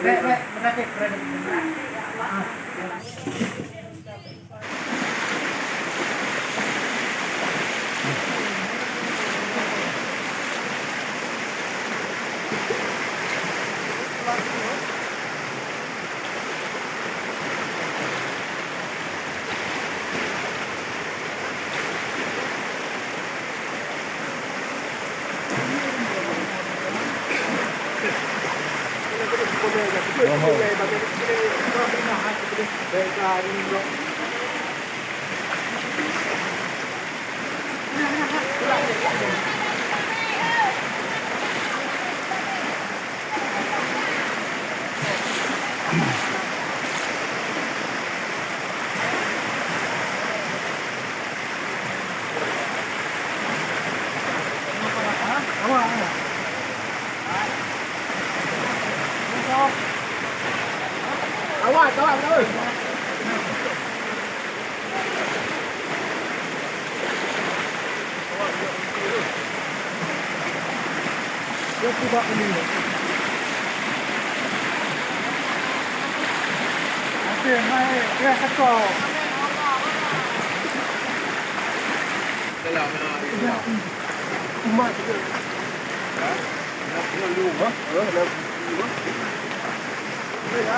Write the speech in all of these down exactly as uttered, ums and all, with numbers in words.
Bèk, bèk, beuratéb, beuratéb. Awai, awai, awai. Umat juga. Ya, ya, ya, lu, ha? Ya, ya, ya, ya.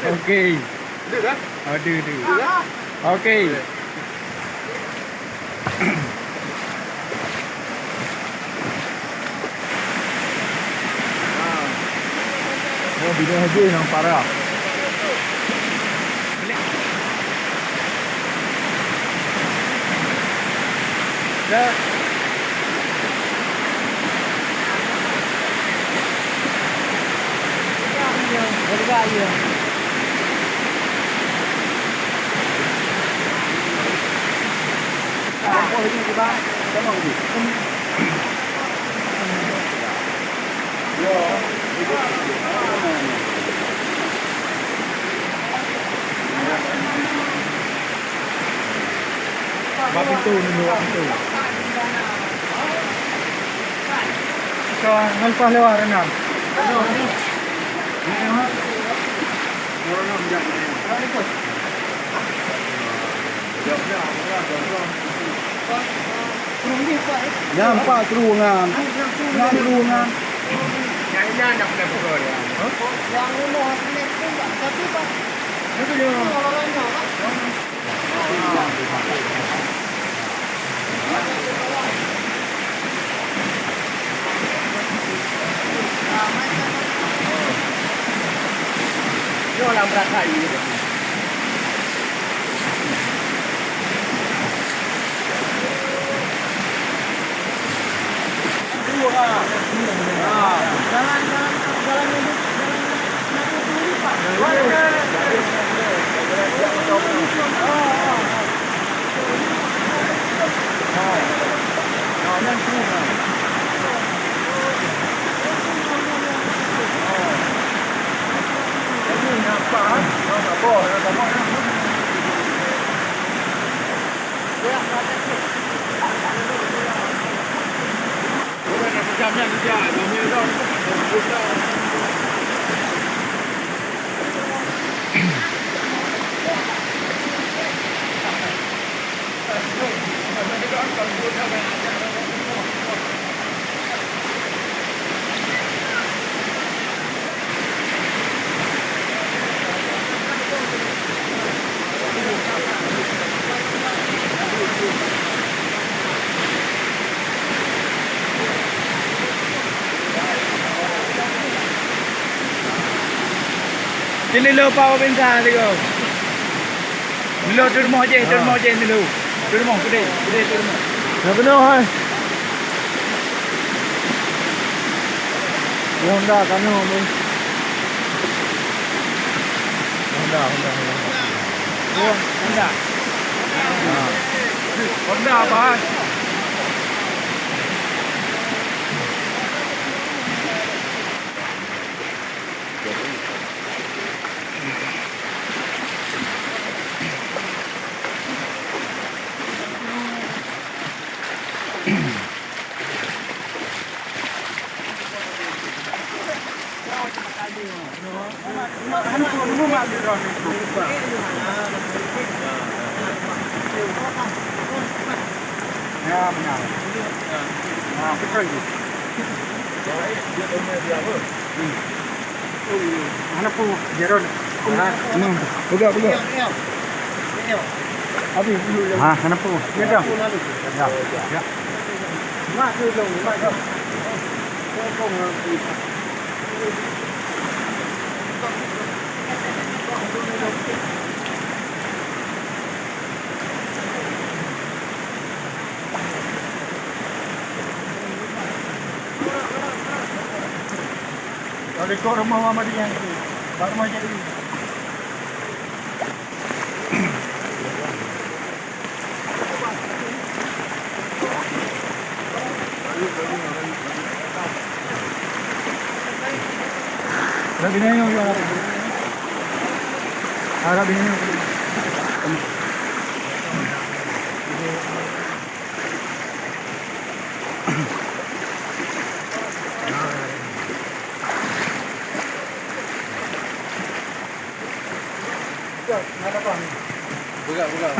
Okey. Ada dah? Ada, ada. Ada dah? Okey. Okey. Wah, bila habis yang parah. Dah. Bak pintu nunggu, bak pintu. Ka leupah lewat renang. Nyan empat terowongan. Nyan terowongan. Sini lo pao pinsa tiga. Milo tu rumah je, tu rumah je milo. Tu rumah gede, gede tu rumah. Ya benar hai. Honda kanu ni. Honda, Honda, Honda. Oh, Honda. Ha. Honda apa hai? Ya, benar. Ya, betul itu. Hmm. Mana pun, Jeron. Pegang, pegang. Habis. Ha, mana pun. Ya, dah. Ya. Ya. Kalau ikut rumah Muhammadiyah tu, bak rumah jadi. Peugah, peugah.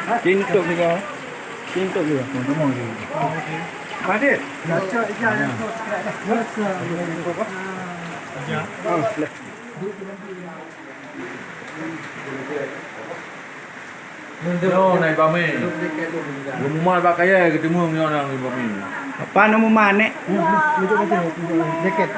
Ah, cintuk juga. Cintuk juga. Hadir. Nyoe na Ibami. Geumumat bak kayèe geuteumeung nyoe na Ibami. Apa nama manek? Deket.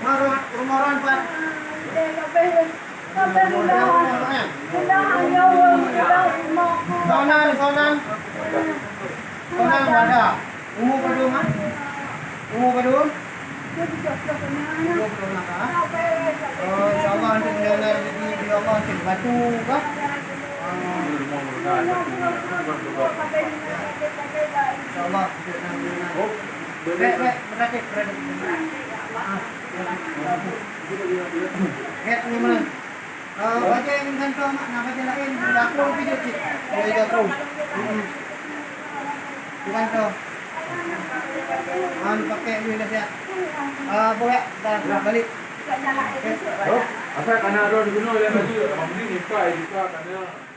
Marah, rumoran, Pak. Sonan, sonan. Sonan, wadah. Umu padum, ha? Umu padum? Dua puluh lima, ha? Oh, insya Allah nanti mudah-mudahan rezeki dari Allah nanti batu, ha? Insya Allah. Bèk, bèk, beuratik, beuratik. Ha. Bèk, ni mana? Eh, bajèe nyang gantoe mak, na bajèe laén, jaku pih jeuet cit. Ya, jaku. Hmm. Gantoe. Ah, ni pakai ni dah siap. Ah, boleh dah, dah balik. Oh, asal kana ada di gunung dia tadi, abang ni nipai juga kana.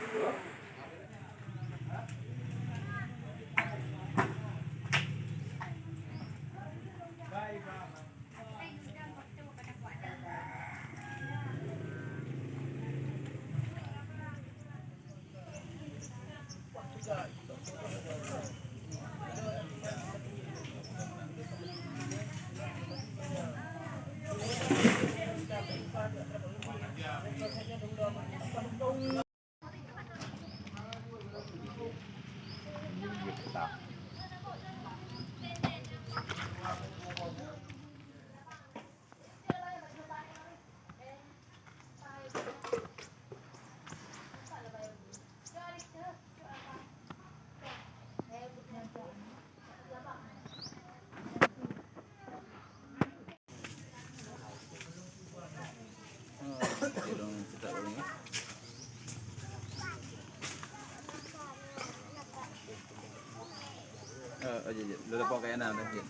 Eh, oh, jeuet, jeuet. Dah dapat kat Yana dah, jeuet.